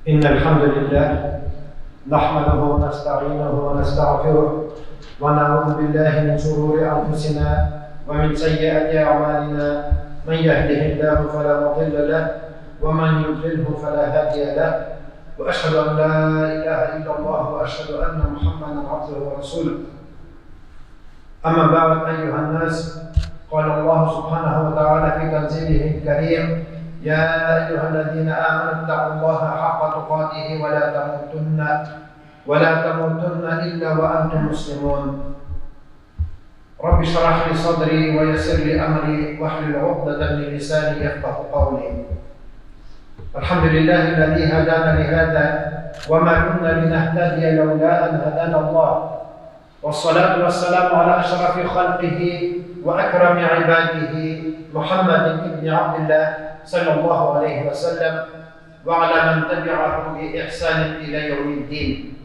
إن الحمد لله نحمده ونستعينه ونستغفره ونعوذ بالله من شرور أنفسنا ومن سيئات أعمالنا من يهده الله فلا مضل له ومن يضلله فلا هادي له وأشهد أن لا إله إلا الله وأشهد أن محمدا عبده ورسوله أما بعد أيها الناس قال الله سبحانه وتعالى في تنزيله الكريم يا أيها الذين آمنوا اتقوا الله حق تقاته ولا تموتن ولا تموتن إلا وأنتم مسلمون رب اشرح لي صدري ويسر لي أمري واحلل عقدة من لساني يفقه قولي الحمد لله الذي هدانا لهذا وما كنا لنهتدي لولا أن هدانا الله والصلاة والسلام على أشرف خلقه وأكرم عباده محمد بن عبد الله صلى الله عليه وسلم وعلى من تبعه بإحسان إلى يوم الدين.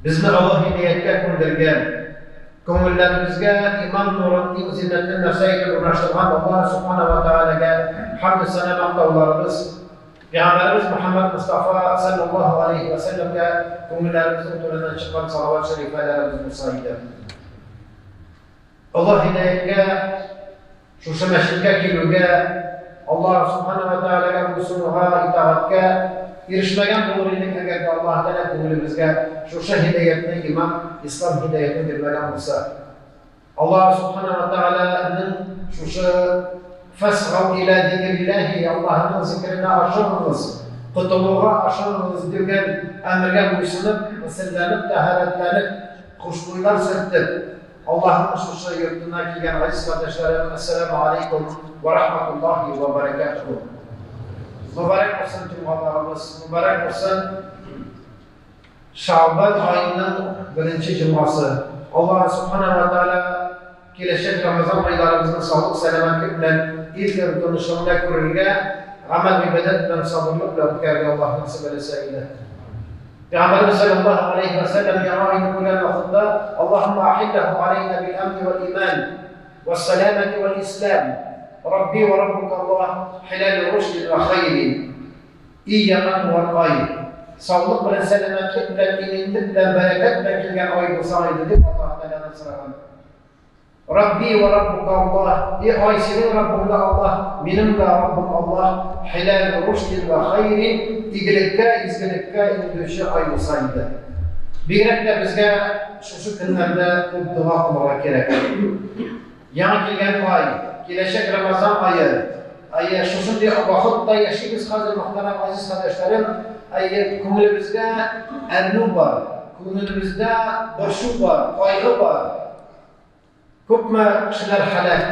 Безне Аллаһ һидаяткә күндергән, күңелләребезгә иман нурын иң зиннәтле нәрсә итеп урнаштырган Аллаһ Субхана ва Тәгаләгә хәмде-сәна мактауларыбыз, Пәйгамбәребез Мөхәммәд Мостафа салләллаһу галәйһи вә сәлләмгә күңелләребезнең түреннән чыккан салават шәрифәләребез булса иде. Аллаһ һидаяткә, шушы мәчеткә килүгә, Аллаһ Субхана ва Тәгаләгә буйсынуга, итагатькә ирешмәгән булыр идек, әгәр дә Аллаһ Тәгалә күңелебезгә шушы һидаятне, иман, ислам һидаятен бирмәгән булса. Аллаһ Субхана ва Тәгаләнең шушы Фәсгау илә зикрилләһи, Аллаһының зикеренә ашыгыгыз, котылуга ашыгыгыз дигән әмергә буйсынып, гөселләнеп, тәһарәтләнеп, хушбуйлар сөртеп, Аллаһының шушы йортына килгән газиз кардәшләрем, Әссәламү алейкум вә рахматуллаһи вә бәрәкәтүһү. Мөбарәк булсын җомгаларыбыз, мөбарәк булсын Шәгъбан аеның беренче җомгасы. Аллаһ Сүбхәнәһү вә Тәгалә киләчәк Рамазан айларыбызны саулык-сәламәтлек белән, ил-йорт тынычлыгында күрергә, гамәл-гыйбадәт белән, сабырлык белән үткәрергә Аллаһ насыйп әйләсә иде. Пәйгамбәребез салләллаһу галәйһи вә сәлләм яңа айны күргән вакытта, Аллаһумма ахилләһу галәйнә бил-әмни вәл-иман, вәс-сәламәти вәл-ислам, Рабби вә Раббука Аллаһ, хиләли рушдин вә хәйрин. И яңа туган ай! Саулык белән, сәламәтлек белән, иминлек белән, бәрәкәт белән килгән ай булсаң иде, дип Аллаһы Тәгаләдән сораган. Рабби вә Раббука Аллаһ, и ай, синең Раббың да Аллаһ, минем дә Раббым Аллаһ, хиләл рушдин вә хәйрин, игелеккә, изгелеккә өндәүче ай булса иде. Бигрәк тә безгә шушы көннәрдә күп дога кылырга кирәк. Яңа килгән ай, киләчәк Рамазан ае, әйе, шушындый вакытта яшибез хәзер, мөхтәрәм газиз кардәшләрем, әйе, күңелебездә әрнү бар, күңелебездә борчу бар, кайгы бар. Күпме кешеләр һәлак,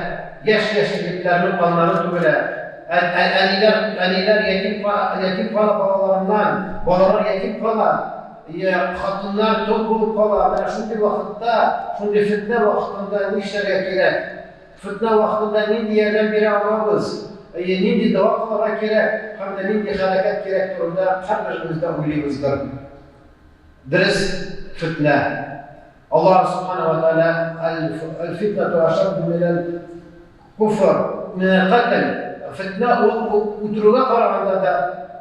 яшь-яшь егетләрнең каннары түгелә, әниләр, әниләр ятим, ятим кала балаларыннан, балалар ятим кала. Йә, хатыннар тол булып кала. Менә шундый вакытта, шундый фетнә вакытында нишләргә кирәк? Фетнә вакытында нинди ярдәм бирә алабыз? Әйе, нинди дога кылырга кирәк һәм дә нинди хәрәкәт кирәк турында һәрберебез дә уйлыйбыздыр. Дөрес, фетнә. Аллаһ Субхана ва Тааля Әл-фитнәту ашадду минәл Куфр, минәл катл, фетнә ул үтерүгә караганда да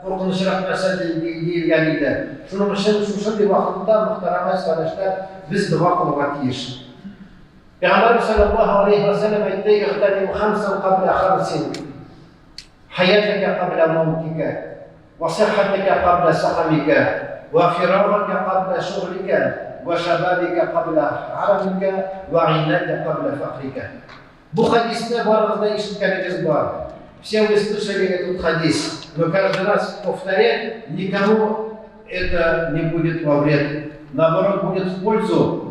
куркынычрак нәрсә диелгән иде. Шуның өчен шушындый вакытта, мөхтәрәм газиз кардәшләр, без дога кылырга тиеш. Пәйгамбәребез салләллаһу алейһи вә сәлләм әйтте, Игътаним хамсан кабла хамсин, хаятака кабла маутика, вә сиххатака кабла сакамика, вә фирагака кабла шугълика, вә шабабика кабла харамика, вә гыйнака кабла факрика. Бу хәдисне барыгыз да ишеткәнегез бар. Все вы слышали этот хадис, но каждый раз повторять никому это не будет во вред. Наоборот, будет в пользу.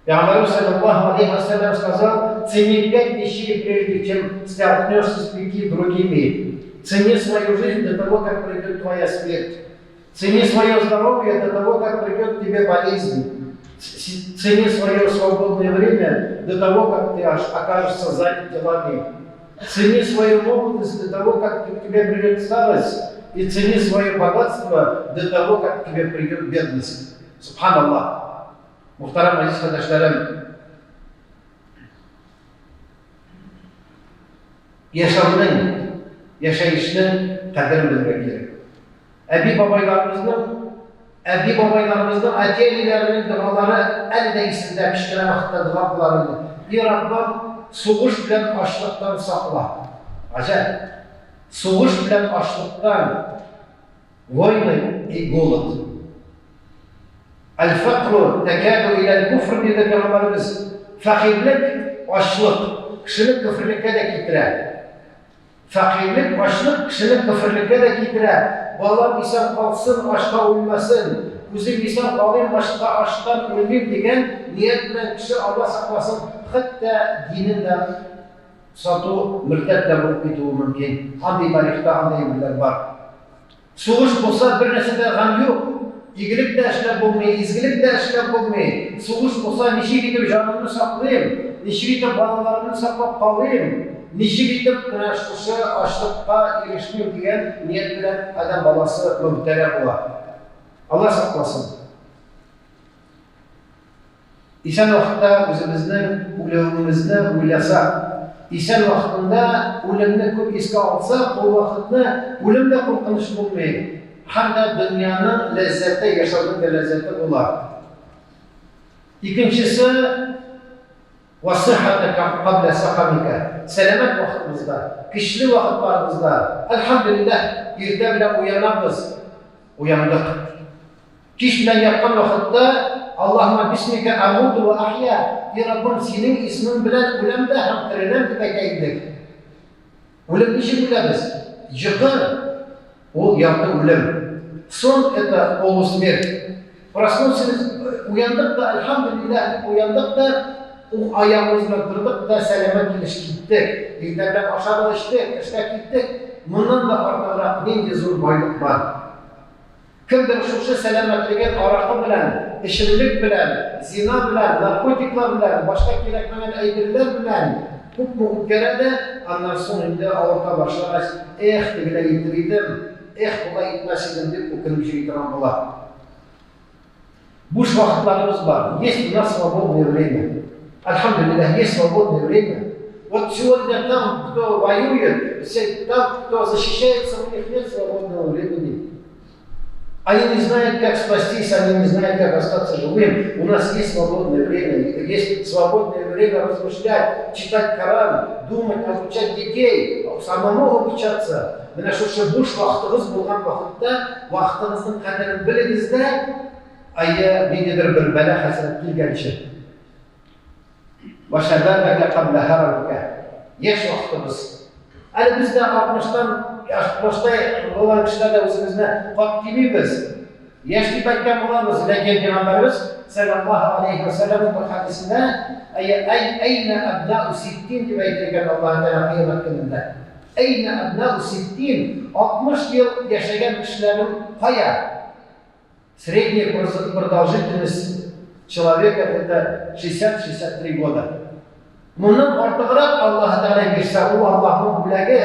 Пәйгамбәребез саллаллаһу алейхи ва саллям сказал, цени пять вещей, прежде чем столкнешься с пяти другими. Цени свою жизнь до того, как придет твоя смерть. Цени свое здоровье до того, как придет к тебе болезнь. Цени свое свободное время до того, как ты аж окажешься занят делами. Цени свою молодость до того, как к тебе придет старость. И цени свое богатство до того, как к тебе придет бедность. Субханаллах. Мухтарам газиз кардәшләрем, яшәүнең, яшәешнең кадерен белергә кирәк. Әби-бабайларыбызның әби-бабайларыбызның, әти-әниләренең догалары әле дә исемдә, кечкенә вакытта дога кылар иде. И Раббым, сугыш белән ачлыктан сакла. Гаҗәп! Сугыш белән ачлыктан, войны и голод. Әл-фәкъру тәкәду иләл-куфр диде пәйгамбәребез. Фәкыйрьлек, ачлык кешене көферлеккә дә китерә. Фәкыйрьлек, ачлык кешене көферлеккә дә китерә. Балам исән калсын, ачка үлмәсен, үзем исән калыйм, ачка ачтан үлмим дигән ният белән кеше, Алла сакласын, хәтта динен дә сату, мөртәт тә булып китүе мөмкин. Андый тарихта андый әйберләр бар. Сугыш булса, бер нәрсә дә гамь юк. Игелек тә эшләп булмый, изгелек тә эшләп булмый. Сугыш булса, ничек итеп җанымны саклыйм, ничек итеп балаларымны саклап калыйм, ничек итеп менә шушы ачлыкка ирешмим дигән ният белән адәм баласы мөбтәла була. Алла сакласын. Исән вакытта үзебезнең үлүебезне уйласак, исән вакытында үлемне күп искә алсак, ул вакытны үлем дә куркыныч булмый һәм дә дөньяның ләззәте, яшәүнең дә ләззәте була. Икенчесе, Вә сыйхатәкә каблә сәкамикә, сәламәт вакытыбызда, көчле вакытларыбызда, әлхәмдүлилләһ, иртә белән уянабыз, уяндык. Кич белән яткан вакытта, Аллаһумма бисмика әмуту вә әхйә, И Раббым, Синең исмең белән үләм дә һәм тереләм, дип әйтә идек. Үлем ничек үләбез? Йокы, ул ярты үлем. Сон, это полусмерть. Проснулся, уяндык та, әлхәмдүлилләһ дип уяндык та, уң аягыбыз белән тордык та, сәламәт килеш киттек. Иртә белән ашадык, эчтек, эшкә киттек. Моннан да артыграк нинди зур байлык бар? Кемдер шушы сәламәтлеген аракы белән, эчемлек белән, зина белән, наркотиклар белән, башка кирәкмәгән әйберләр белән күпме үткәрә дә, аннан соң инде авырта башлагач, эх, тегеләй итер идем, эх, болай итмәс идем дип үкенеп йөри торган була. Буш вакытларыбыз бар, есть у нас свободное время. Альхамдулиллах, есть свободное время. Вот сегодня там, кто воюет, там, кто защищается, у них нет свободного времени. Они не знают, как спастись, они не знают, как остаться живым. У нас есть свободное время, есть свободное время размышлять, читать Коран, думать, обучать детей, самому обучаться. Менә шушы буш вакытыгыз булган вакытта вакытыгызның кадерен белегез дә, әйе, ниндидер бер бәла хәсрәт килгәнче. Вә шәбәбәкә каблә һәрамикә. Яшь вакытыбыз. Әле без дә алтмыштан, алтмышта булган кешеләр дә үзебезне карт димибез. Яшь дип әйткән булабыз, ләкин пәйгамбәребез саллаллаһу алейһи вә сәлләмнең бер хәдисендә әйнә әбнау ситтин дип әйтелгән Аллаһы Тәгалә кыямәт көнендә. Әйнә әбнау ситтин, 60 ел яшәгән кешеләрнең кая? Средняя продолжительность человека это 60-63 года. Моннан артыграк Аллаһы Тәгалә бирсә, ул Аллаһның бүләге.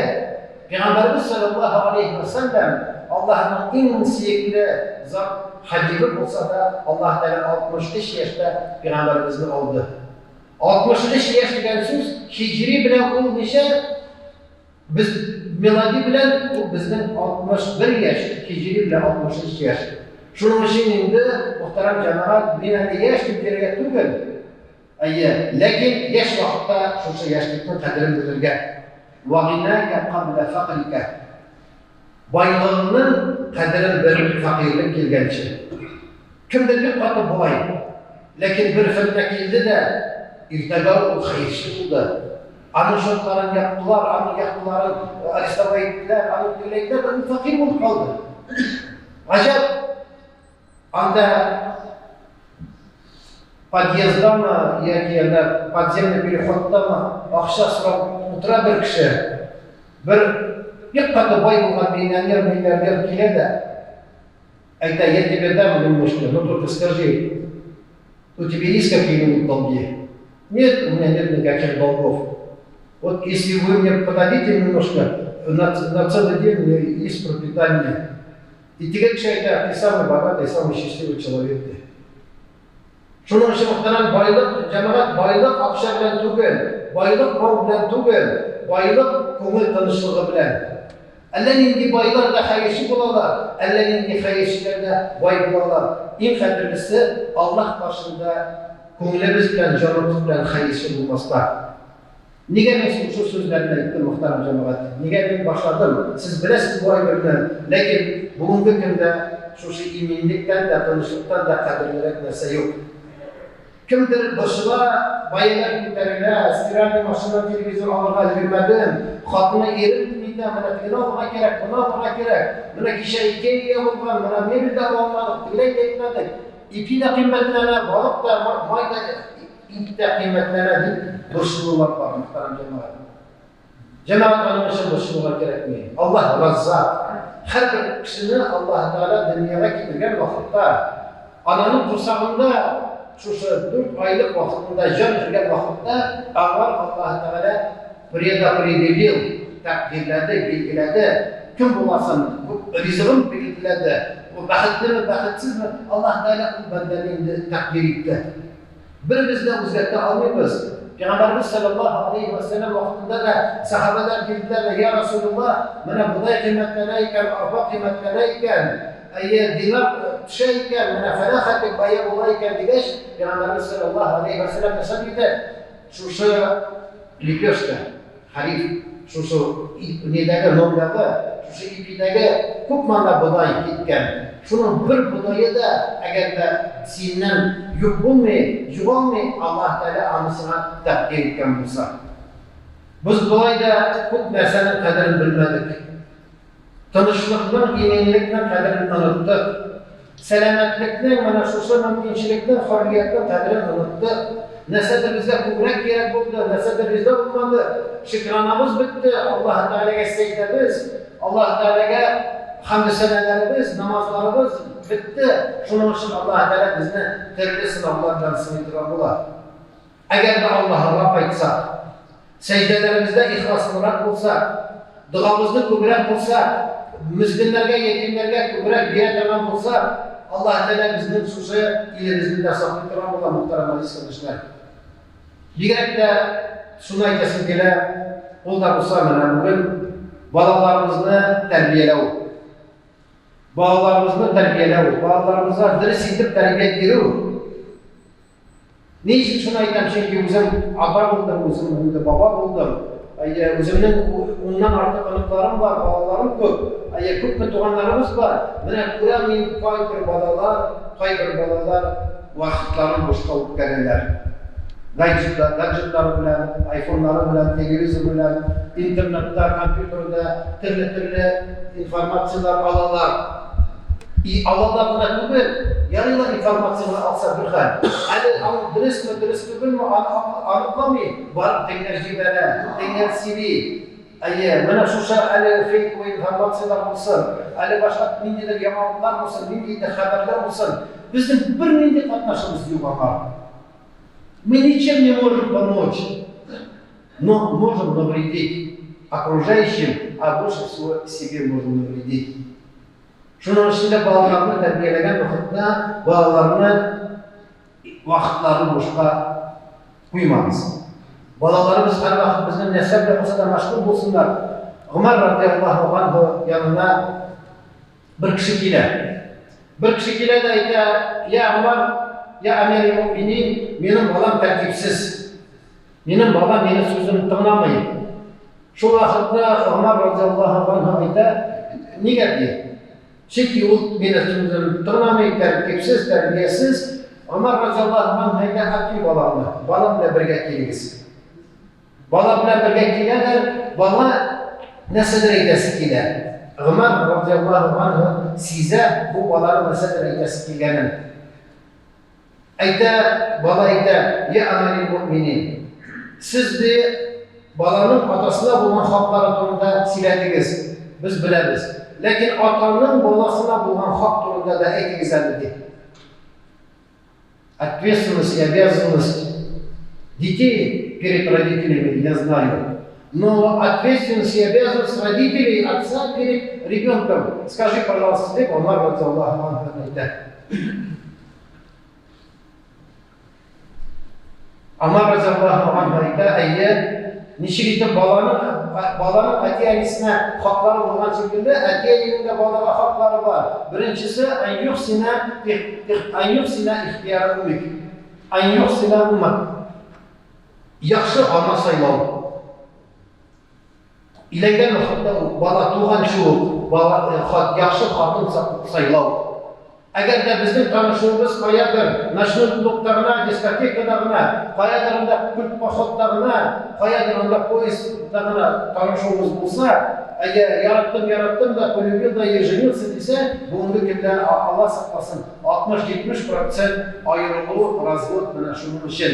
Пәйгамбәребез саллаллаһу алейһи ва сәлләм Аллаһның иң сөекле зат хәбибе булса да, Аллаһ Тәгалә 63 яшьтә пәйгамбәребезне алды. 63 яшь дигән сүз һиҗри белән ул ничә? Без милади белән ул безнең 61 яшь, һиҗри белән 63 яшь. Шуның өчен инде, мөхтәрәм җәмәгать, мин әле яшь дип йөрергә түгел. Әйе, ләкин яшь вакытта шушы яшьлекнең кадерен белергә. Вә гинәкә каблә фәкърикә. Байлыгыңның кадерен бел фәкыйрьлек килгәнче. Кемдер бик каты бай, ләкин бер фетнә килде дә, иртәгә ул хәерче булды. Аның счетларын яптылар, аның яхталарын арестовать иттеләр, аның тегеләй иттеләр, ул фәкыйрь булып калды. Гаҗәп! Анда подъезддамы яки анда подземный переходтамы акча сорап утыра бер кеше. Бер бик каты бай булган миллионер, миллиардер килә дә әйтә, я тебе дам немножко, но только скажи, у тебя есть какие-нибудь долги? Нет, у меня нет никаких долгов. Вот если вы мне подадите немножко, на целый день у меня есть пропитание. И теге кеше әйтә, ты самый богатый, самый счастливый человек, ди. Шуның өчен, мөхтәрәм, байлык, җәмәгать, байлык акча белән түгел, байлык мал белән түгел, байлык күңел тынычлыгы белән. Әллә нинди байлар да хәерче булалар, әллә нинди хәерчеләр дә бай булалар. Иң кадерлесе, Аллаһ каршында күңелебез белән, җаныбыз белән хәерче булмаска. Нигә мин шушы сүзләрне әйттем, мөхтәрәм җәмәгать? Нигә мин башладым? Сез беләсез бу әйберне, ләкин бүгенге көндә шушы иминлектән дә, тынычлыктан да кадерлерәк нәрсә юк. Кемдер борчыла, бәяләр күтәрелә, стиральный машина, телевизор алырга өлгермәдем, хатыны ирен нитә, менә тегене алырга кирәк, моны алырга кирәк, менә кичә Икея булган, менә мебель дә ала алмадык, тегеләй дә итмәдек, ипи дә кыйммәтләнә, балык та, май да, ит тә кыйммәтләнә дип борчылулар бар, мөхтәрәм җәмәгать. Җәмәгать аның өчен борчылырга кирәкми. Аллаһ Раззак. Һәрбер кешене Аллаһ Тәгалә дөньяга китергән вакытта, ананың корсагында шушы дүрт айлык вакытында җан кергән вакытта аңар Аллаһ Тәгалә предопределил, тәкъдирләде, билгеләде, кем буласын, ризыгын билгеләде, бәхетлеме, бәхетсезме, Аллаһ Тәгалә ул бәндәне инде тәкъдир итте. Беребез дә үзгәртә алмыйбыз. Пәйгамбәребез салләллаһу галәйһи вә сәлләм вакытында да сәхабәләр килделәр дә, Йа Расулуллаһ, менә бодай кыйммәтләнә икән, арпа кыйммәтләнә икән, әйе, динар төшә икән, менә фәлән хәтлек бәя була икән, дигәч, Пәйгамбәребез салләллаһу галәйһи вә сәлләм нәрсә диде? Шушы лепешка, Хәриф, шушы нидәге, нондагы, шушы ипидәге күпме анда бодай киткән. Шуның бер бодае да, әгәр дә синнән юк булмый, югалмый, Аллаһ Тәгалә аны сиңа тәкъдир иткән булса. Без болай да күп нәрсәнең кадерен белмәдек. Тынычлыкның, иминлекнең кадерен оныттык. Сәламәтлекнең, менә шушы мөмкинчелекнең, хөрриятнең кадерен оныттык. Нәрсәдер безгә күбрәк кирәк булды, нәрсәдер бездә булмады. Шөкранабыз бетте, Аллаһы Тәгаләгә сәҗдәбез, Аллаһы Тәгаләгә хәмде-сәнәләребез, намазларыбыз бетте. Шуның өчен Аллаһы Тәгалә безне төрле сынаулар белән сыный торган була. Әгәр дә Аллаһыга кайтсак, сәҗдәләребездә ихласлырак булсак, догабызны күбрәк кылсак, мескеннәргә, ятимнәргә күбрәк бирә торган булсак, Аллаһы Тәгалә безнең шушы илебезне дә саклый торган була, мөхтәрәм газиз кардәшләр. Бигрәк тә шуны әйтәсем килә, ул да булса менә бүген балаларыбызны тәрбияләү. Балаларыбызны тәрбияләү, балаларыбызга дөрес итеп тәрбия бирү. Ни өчен шуны әйтәм, чөнки үзем ата булдым, үзем инде баба булдым. Әйе, үземнең уннан артык оныкларым бар, балаларым күп. Әйе, күпме туганнарыбыз бар. Менә күрәм мин кайбер балалар, кайбер балалар вакытларын бушка үткәрәләр. Гаджетлар, гаджетлары белән, айфоннары белән, телевизор белән, интернетта, компьютерда төрле-төрле информацияләр алалар. И алалар гына түгел, ярый ла информация гына алса бер хәл. Әле аның дөресме, дөрес түгелме, аны аныкламый, барып тегеләр җибәрә, тегеләр сөйли. Әйе, менә шушы әле фейковый информацияләр булсын, әле башка ниндидер яңалыклар булсын, ниндидер хәбәрләр булсын, безнең бернинди катнашыбыз юк аңа. Мы ничем не можем помочь, но можем навредить окружающим, а больше всего себе можем навредить. Шуның өчен дә балаларны тәрбияләгән вакытта балаларны вакытларын бушка куймагыз. Балаларыбыз һәрвакыт безнең нәрсә белән булса да мәшгуль булсыннар. Гомәр радиаллаһу анһу янына бер кеше килә. Бер кеше килә дә әйтә, Я Гомәр, я әмир мөминин, минем балам тәртипсез. Минем балам минем сүземне тыңламый. Шул вакытта Гомәр радиаллаһу анһу әйтә, нигә ди? Чөнки ул минем сүземне тыңламый, тәртипсез, тәрбиясез. Гомәр радиаллаһу анһу әйтә, әти баламны, балам белән бергә килегез. Бала белән бергә киләләр, бала нәрсәдер әйтәсе килә. Гомәр радиаллаһу анһу сизә бу баланың нәрсәдер әйтәсе килгәнен. Әйтә, бала әйтә, Я әмирил мөэминин, сез, ди, баланың атасына булган хаклары турында сөйләдегез, без беләбез. Ләкин атаның баласына булган хак турында да әйтегез әле, ди. Ответственность и обязанность детей перед родителями я знаю. Но ответственность и обязанность родителей, отца перед ребенком. Скажи, пожалуйста, дип, Омар радиаллаһу анһу әйтә. Омар радиаллаһу анһу әйтә, әйе, Ничек итеп баланың баланың әти-әнисенә хаклары булган шикелле, әти-әнинең дә балага хаклары бар. Беренчесе, ан юхсина ан юхсина ихтияра умик. Ан юхсина уммак. Яхшы ана сайлау. Өйләнгән вакытта ук, бала туганчы ук, бала яхшы хатын сайлау. Әгәр дә безнең танышуыбыз каядыр ночной клубта гына, дискотекада гына, каядыр анда культпоходта гына, каядыр анда поездда гына танышуыбыз булса, әйе, яраттым, яраттым да, полюбил да и женился дисә, бүгенге көндә, Алла сакласын, 60-70 процент аерылу, развод менә шуның өчен.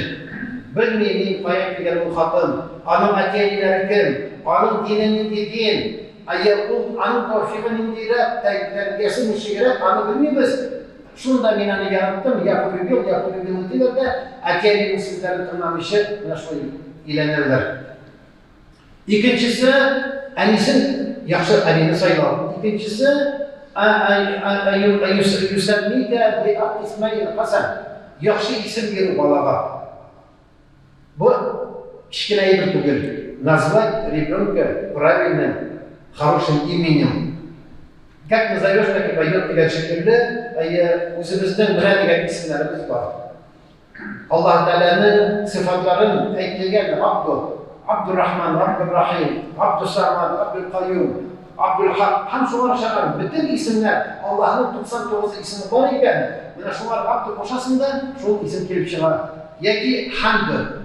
Белмим мин, каян килгән ул хатын, аның әти-әниләре кем, аның дине нинди дин, әйе, ул, аның тәүфигы ниндирәк, тәрбиясе ничегрәк, аны белмибез. Шунда мин аны яраттым, я полюбил, я полюбила диләр дә, әти-әнинең сүзләрен тыңламыйча, менә шулай өйләнәләр. Икенчесе, әнисен, яхшы әнине сайлау. Икенчесе, юсәммикә би исмәил хәсән. Яхшы исем бирү балага. Бу кечкенә әйбер түгел. Назвать ребенка правильным, хорошим именем. Как назовешь, так и пойдет дигән шикелле, әйе, үзебезнең менә дигән исемнәребез бар. Аллаһ Тәгаләнең сыйфатларын әйтелгән Габду, Абдуррахман, Раббуррахим, Абдусамад, Абдулкаюм, Абдулхак һәм шуңар охшаган бөтен исемнәр, Аллаһның 99 исеме бар икән, менә шуңар Габду кушасың да, шул исем килеп чыга. Яки Хәмду,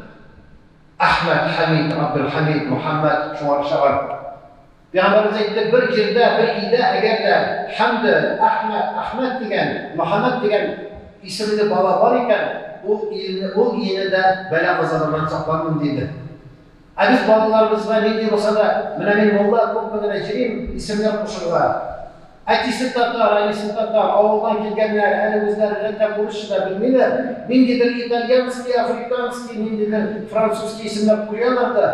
Әхмәд, Хәмид, Абдулхәмид, Мөхәммәд, шуңар охшаган. Пәйгамбәребез әйтте, бер җирдә, бер өйдә әгәр дә Хәмде, Әхмәд, Әхмәд дигән, Мөхәммәд дигән исемле бала бар икән, ул илне, ул өйне дә бәла-казалардан саклармын, диде. Ә без балаларыбызга нинди булса да, менә мин мулла, күпме генә җөрим исемнәр кушырга. Әтисе татар, әнисе татар, авылдан килгәннәр, әле үзләре рәтләп урысча да белмиләр, ниндидер итальянский, африканский, ниндидер французский исемнәр куялар да,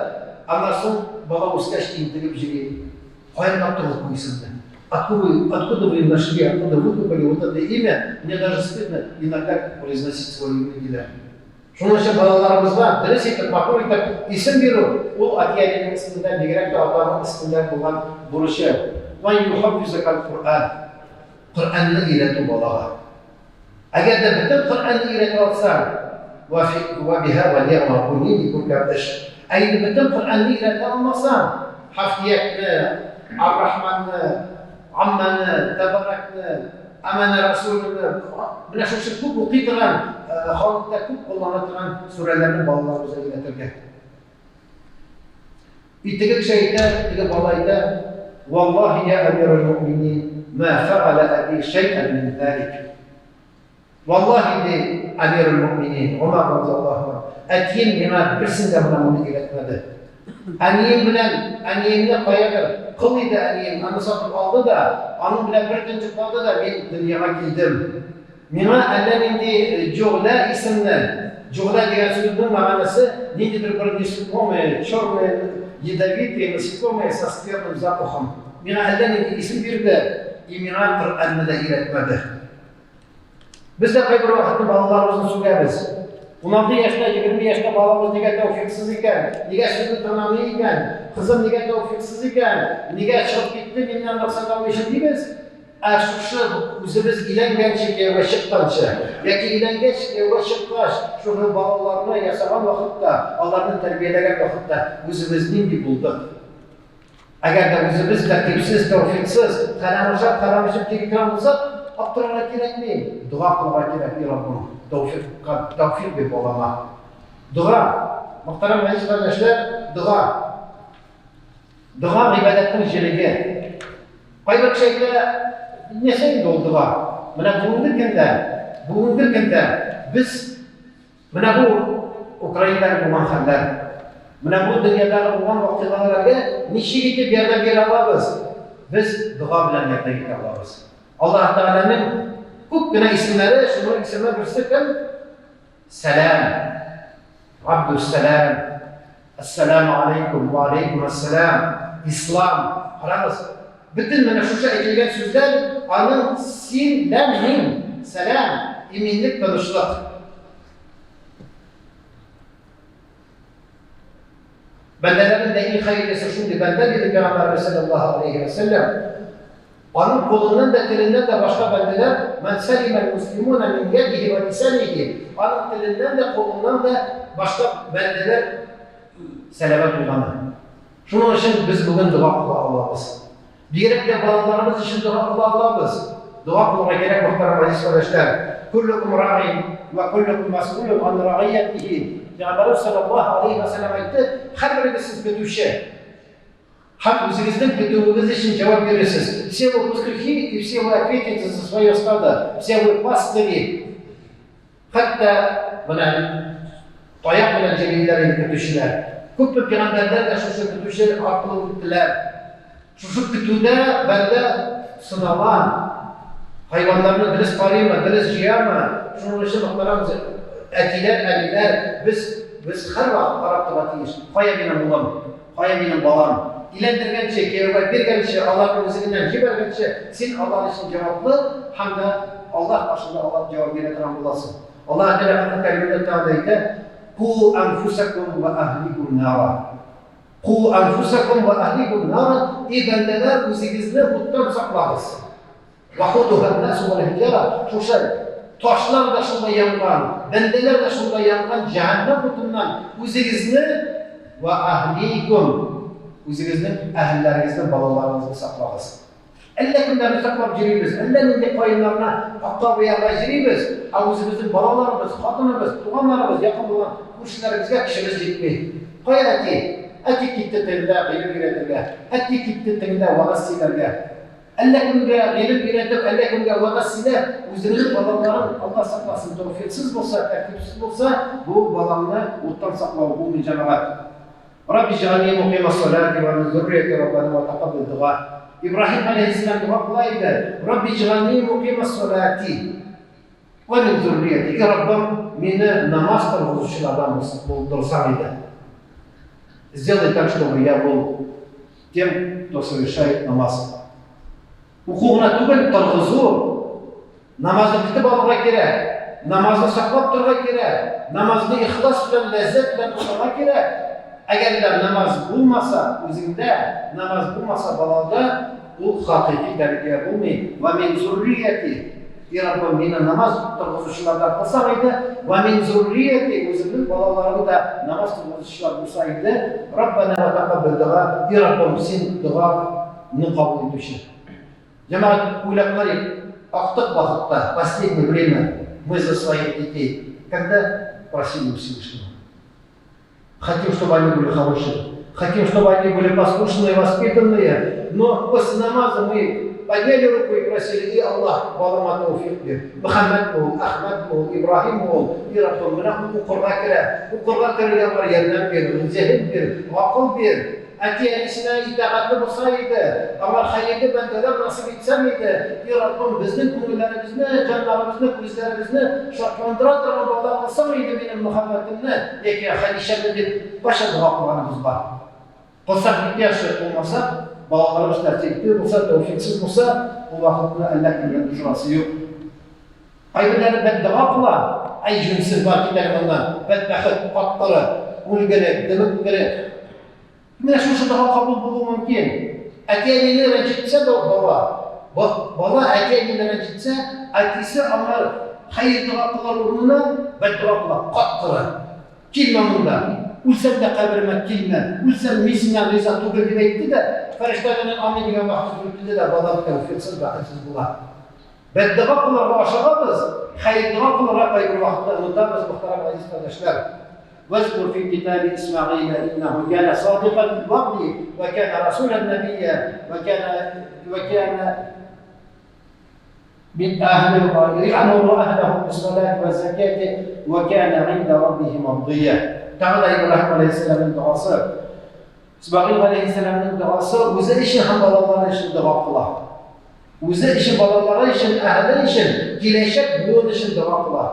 аннан соң бала үскәч интегеп җөри. Каян таптыгыз бу исемне? Откуда вы, откуда вы нашли, откуда выкопали вот это имя, мне даже стыдно иногда произносить свое имя, диләр. Шуның өчен балаларыбызга дөрес итеп, матур итеп исем бирү, ул әти-әнинең өстендә, бигрәк тә атаның өстендә булган бурычы. Вә юхаффизакал Коръән. Коръәнне өйрәтү балага. Әгәр дә бөтен Коръәнне өйрәтә алсаң, вә фи вә биһа вә ни'ма, бу нинди күркәм эш. Ә инде бөтен Коръәнне өйрәтә алмасаң, Хафиятне, Ар-Рахманны, Амманы, Тәбарәкне, Амәнә Расулны, менә шушы күп укый торган, халыкта күп куллана торган сүрәләрне балаларыбызга өйрәтергә. И теге кеше әйтә, теге бала әйтә, Валлаһи я әмирәл мөэминин, мә фәгалә әби шәйән мин залик. Валлаһи, ди Әмирул мөэминин Гомәр радиаллаһу анһу, әтием миңа берсен дә менә моны өйрәтмәде. Әнием белән әниемне каядыр, кол иде әнием, аны сатып алды да, аның белән бер төн йоклады да, мин дөньяга килдем. Миңа әллә нинди Җугълә исемле, Җугълә дигән сүзнең мәгънәсе ниндидер бер насекомое, черное, ядовитое насекомое со скверным запахом. Миңа әллә нинди исем бирде, и миңа Коръәнне дә өйрәтмәде. Без дә кайбер вакытны балаларыбызны сүгәбез. 16 яшьтә, 20 яшьтә балабыз нигә тәүфиксыз икән? Нигә сүзне тыңламый икән? Кызым нигә тәүфиксыз икән? Нигә чыгып китте миннән рөхсәт алмыйча дибез. Ә шушы үзебез өйләнгәнче кияүгә чыкканчы, яки өйләнгәч кияүгә чыккач, шушы балаларны ясаган вакытта, аларны тәрбияләгән вакытта үзебез нинди булдык? Әгәр дә үзебез тәртипсез, тәүфиксыз, хәрам ашап, хәрам эчеп йөри торган булсак, аптырарга кирәкми. Дога кылырга кирәк, И Раббым, тәүфикка, тәүфик бир балама. Дога. Мөхтәрәм газиз кардәшләр, дога. Дога гыйбадәтнең җелеге. Кайбер кеше әйтә, нәрсә инде ул дога? Менә бүгенге көндә, бүгенге көндә без Менә бу Украинадагы булган хәлләр, менә бу дөньядагы булган вакыйгаларга ничек итеп ярдәм бирә алабыз? Без дога белән ярдәм итә алабыз. Аллаһ Тәгаләнең күп кенә исемнәре, шуның исеме берсе кем? Сәлам. Абдуссәлам. Әссәламү алейкум, вә алейкум әссәлам. Ислам. Карагыз, бөтен менә шушы әйтелгән сүзләр аның син, ләм, мим, сәлам, иминлек, тынычлык. Бәндәләрнең Бәндәләрнең дә иң хәерлесе шундый бәндә, диде Пәйгамбәребез салләллаһу алейһи вә сәлләм. Аның кулыннан да, теленнән дә башка бәндәләр, Мән сәлимәл муслимуна мин ядиһи вә лисаниһи, аның теленнән дә, кулыннан да башка бәндәләр сәламәт булганы. Шуның өчен без бүген дога кыла алабыз. Бигрәк тә балаларыбыз өчен дога кыла алабыз. Дога кылырга кирәк, мөхтәрәм газиз кардәшләр. Куллукум раин вә куллукум мәс'улун ан раиятихи. Пәйгамбәребез салләллаһу алейһи вә сәлләм әйтте, һәрберегез сез көтүче. Һәм үзегезнең көтүегез өчен җавап бирерсез. Все вы пастухи и все вы ответите за свое стадо, все вы пастыри. Хәтта менә таяк белән җөриләр инде көтүчеләр. Күпме пәйгамбәрләр дә шушы көтүче аркылы үттеләр. Шушы көтүдә бәндә сынала. Хайваннарны дөрес карыймы, дөрес җыямы? Шуның өчен мөхтәрәм әтиләр, әниләр, без без һәрвакыт карап торырга тиеш. Кая минем улым? Кая минем балам? Өйләндергәнче, кияүгә биргәнче, аларны үзеңнән җибәргәнче, син алар өчен җаваплы һәм дә Аллаһ каршында алар җавап бирә торган буласың. Аллаһ Тәгалә Коръән Кәримдә тагын да әйтә, Ку әнфусакум ва әһликум нара. Ку әнфусакум ва әһликум нара, и бәндәләр, үзегезне уттан саклагыз. Вакудуха-н-насу вал-хиҗара, шушы ташлар да шунда янган, бәндәләр дә шунда янган җәһәннәм утыннан үзегезне вә әһликум, үзегезнең әһелләрегезне, балаларыгызны саклагыз. Әллә кемнәрне саклап йөрибез, әллә нинди каеннарны акка буярга йөрибез, ә үзебезнең балаларыбыз, хатыныбыз, туганнарыбыз, якын булган күршеләребезгә көчебез җитми. Кая әти? Әти китте тегендә гыйлем өйрәтергә, әти китте тегендә вәгазь сөйләргә. Әллә кемгә гыйлем өйрәтеп, әллә кемгә вәгазь сөйләп, үзеңнең балаларың, Алла сакласын, тәүфиксыз булса, тәртипсез булса, бу балаңны уттан саклау булмый, җәмәгать. Рабби иҗгальни мукыймас-салати ва мин зуррияти Раббана ва такаббал дуа. Ибраһим галәйһиссәлам дога кыла иде, Рабби иҗгальни мукыймас-салати ва мин зуррияти. И Раббым, мине намаз торгызучылардан булдырсаң иде. Сделай так, чтобы я был Тем, кто совершает намаз. Уку гына түгел, торгызу. Намазны көтеп алырга кирәк. Намазны саклап торырга кирәк. Намазны ихлас белән, ләззәт белән укырга кирәк. Әгәр дә намаз булмаса үзеңдә, намаз булмаса балада, ул хакыйкый тәрбия булмый. Ва мин зуррияти. И Раббым, мине намаз торгызучылардан кылсаң иде, вә мин зуррияти, үземнең балаларым да намаз торгызучылар булса иде, Раббана вә тәкаббәл дога, и Раббым, син доганы кабул итүче. Җәмәгать, уйлап карыйк, актык вакытта, последнее время мы за своих детей когда просили у Всевышнего? Хотим, чтобы они были хорошие. Хотим, чтобы они были послушные, воспитанные. Но после намаза мы подняли руку и просили, и Аллах, балама тауфик бир. Мөхәммәд ул, Әхмәд ул, Ибраһим ул, и Раббым, менә ул укырга керә. Укырга керергә бар ярдәм бир, зиһен бир, акыл бир. Әти-әнисенә итагатьле булса иде, аңар хәерле бәндәләр насыйп итсәң иде, и Раббым, безнең күңелләребезне, җаннарыбызны, күзләребезне шатландыра торган бала кылсаң иде минем Мөхәммәтемне яки Хәдичәмне дип кайчан дога кылганыбыз бар? Кылсак бик яхшы, кылмасак, балаларыбыз тәртипле булса, тәүфиксез булса, ул вакытны әллә кемнән сорасы юк. Кайберләре бәддога кыла, әй җүнсез, бар кит әле моннан, бәдбәхет, каткыры, үлгере, дөмеккере. Менә шушы дога кабул булуы мөмкин. Әти-әнине рәнҗетсә дә бала, бала әти-әнине рәнҗетсә, әтисе аңа хәер дога кылыр урынына бәддога кыла, каткыры. Килмә монда, үлсәм дә каберемә килмә, үлсәм мин синнән риза түгел дип әйтте дә, фәрештәләрнең амин дигән вакыты туры килде дә, бала тәүфиксыз, бәхетсез була. Бәддога кылырга ашыгабыз, хәер-дога кылырга кайбер вакытта онытабыз, мөхтәрәм газиз кардәшләр. Вәзкур фил китаби Исмәгыйлә иннәһу кәнә садикал вәгъди вә кәнә расулән нәбийя вә кәнә вә кәнә мин әһлил я'муру әһләһу бис-салати вәз-закати вә кәнә гыйндә раббихи мардия. Тагы да Ибраһим галәйһиссәламнең догасы. Исмәгыйль галәйһиссәламнең догасы үзе өчен һәм балалары өчен дога кыла. Үзе өчен, балалары өчен, әһеле өчен, киләчәк буын өчен дога кыла.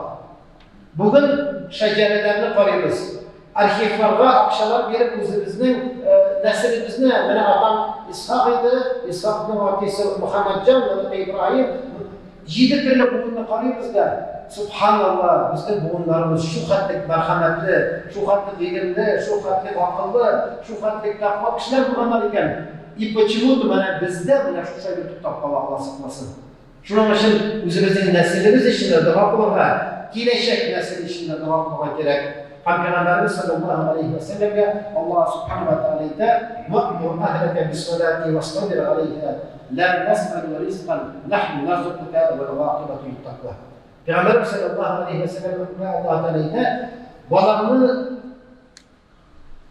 Бүген шәҗәрәләрне карыйбыз. Архивларга акчалар биреп үзебезнең нәселебезне, менә атам Исхак иде, Исхакның әтисе Мөхәммәтҗан, моныкы Ибраһим, җиде төрле буынны карыйбыз да. Субханалла, безнең буыннарыбыз шул хәтлек мәрхәмәтле, шул хәтлек гыйлемле, шул хәтлек акыллы, шул хәтлек тәкъва кешеләр булганнар икән. И почему-то менә бездә менә шушы әйбер туктап кала, Алла сакласын. Шуның өчен үзебезнең нәселебез өчен дә дога кылырга, киләчәк нәсел өчен дә дога кылырга кирәк. Һәм Пәйгамбәребез салләллаһу галәйһи вә сәлләмгә Аллаһ сүбхәнәһү вә тәгалә әйтә, Вә'мур әһләкә биссалати вәстабир галәйһа, лә нәс'әлү ризкан, нәхну нәрзукука вәл гакыйбәту литтәкъва. Пәйгамбәребез салләллаһу галәйһи вә сәлләмгә Аллаһ Тәгалә әйтә, Балаңны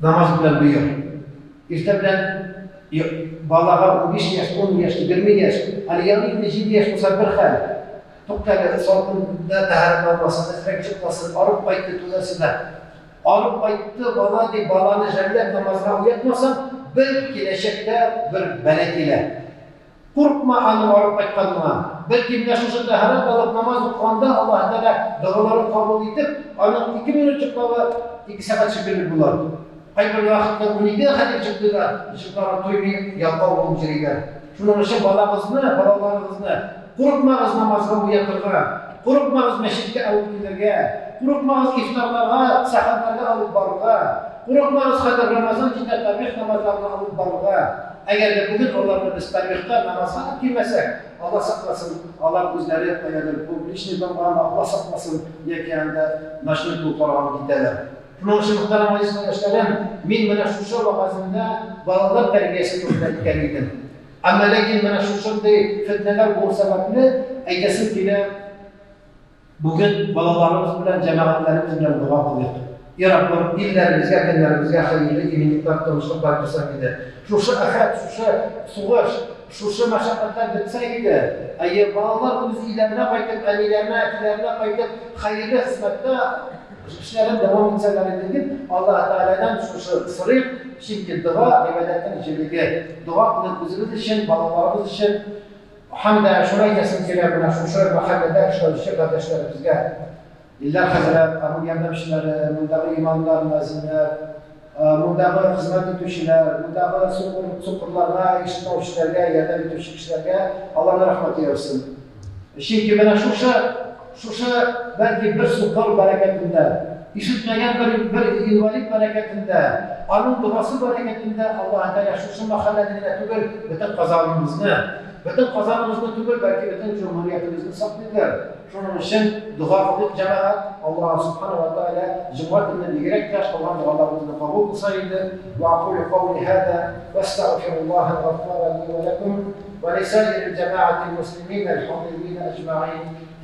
намаз белән боер. Иртә белән балага 15 яшь, 10 яшь, 20 яшь, әле ярый инде 7 яшь булса бер хәл. Тукта әле, салкында тәһарәт алмасын, әзрәк йокласын, арып кайтты, туда-сюда. Арып кайтты бала дип баланы жәлләп намазга уятмасаң, бер киләчәктә бер бәла килә. Куркма аның арып кайтканына. Бәлки менә шушы тәһарәт алып намаз укыганда Аллаһы Тәгалә догаларын кабул итеп, аның ике минут йоклавы ике сәгать шикелле булыр. Кайбер вакытта 12 хәтлек йоклыйлар, йокларга туймый, ялкау булып йөриләр. Шуның өчен балагызны, балаларыгызны курыкмагыз намазга уятырга, курыкмагыз мәчеткә алып килергә, курыкмагыз ифтарларга, сәхәрләргә алып барырга, курыкмагыз хәзер Рамазан җитә тарвих намазларына алып барырга. Әгәр дә бүген аларны без тарвихка, намазга алып килмәсәк, Алла сакласын, алар үзләре каядыр публичный домгамы, Алла сакласын, яки анда ночной клубларгамы китәләр. Шуның өчен, мөхтәрәм газиз кардәшләрем, мин менә шушы вәгаземдә балалар тәрбиясе турында әйткән идем. Әмма ләкин менә шушындый фетнәләр булу сәбәпле, әйтәсем килә, бүген балаларыбыз белән, җәмәгатьләребез белән дога кылыйк. И Раббым, илләребезгә, көннәребезгә хәерле иминлекләр, тынычлыклар бирсәң иде. Шушы афәт, шушы сугыш, шушы мәшәкатьләр бетсә иде. Әйе, балалар үз өйләренә кайтып, әниләренә, әтиләренә кайтып, хәерле хезмәттә эшләрен дәвам итсәләр иде дип, Аллаһы Тәгаләдән шушы сорыйк, чөнки дога, гыйбадәтнең җелеге. Дога кылыйк үзебез өчен, балаларыбыз өчен. Һәм дә шуны әйтәсем килә, менә шушы мәхәлләдә эшләүче кардәшләребезгә, Илдар хәзрәт, аның ярдәмчеләре, мондагы имамнар, мөәзиннәр, мондагы хезмәт итүчеләр, мондагы сукыр, сукырларга, ишетмәүчеләргә ярдәм итүче кешеләргә Алланың рәхмәте яусын. Чөнки менә шушы, шушы, бәлки, бер сукыр бәрәкәтендә, ишетмәгән бер, бер инвалид бәрәкәтендә, аның догасы бәрәкәтендә Аллаһы Тәгалә шушы мәхәлләне генә түгел, бөтен Казаныбызны, бөтен Казаныбызны түгел, бәлки бөтен җөмһүриятебезне саклыйдыр. Шуның өчен дога кылыйк, җәмәгать, Аллаһ Субхана ва Тәгалә җомга көнне бигрәк тә кылган догаларыбызны кабул кылса иде. Ва акулю каули һаза ва астагфируллаһа аль-гаффара ли ва ләкум ва лисаирил җәмәгатил муслимин әл-хадирин әҗмәгыйн.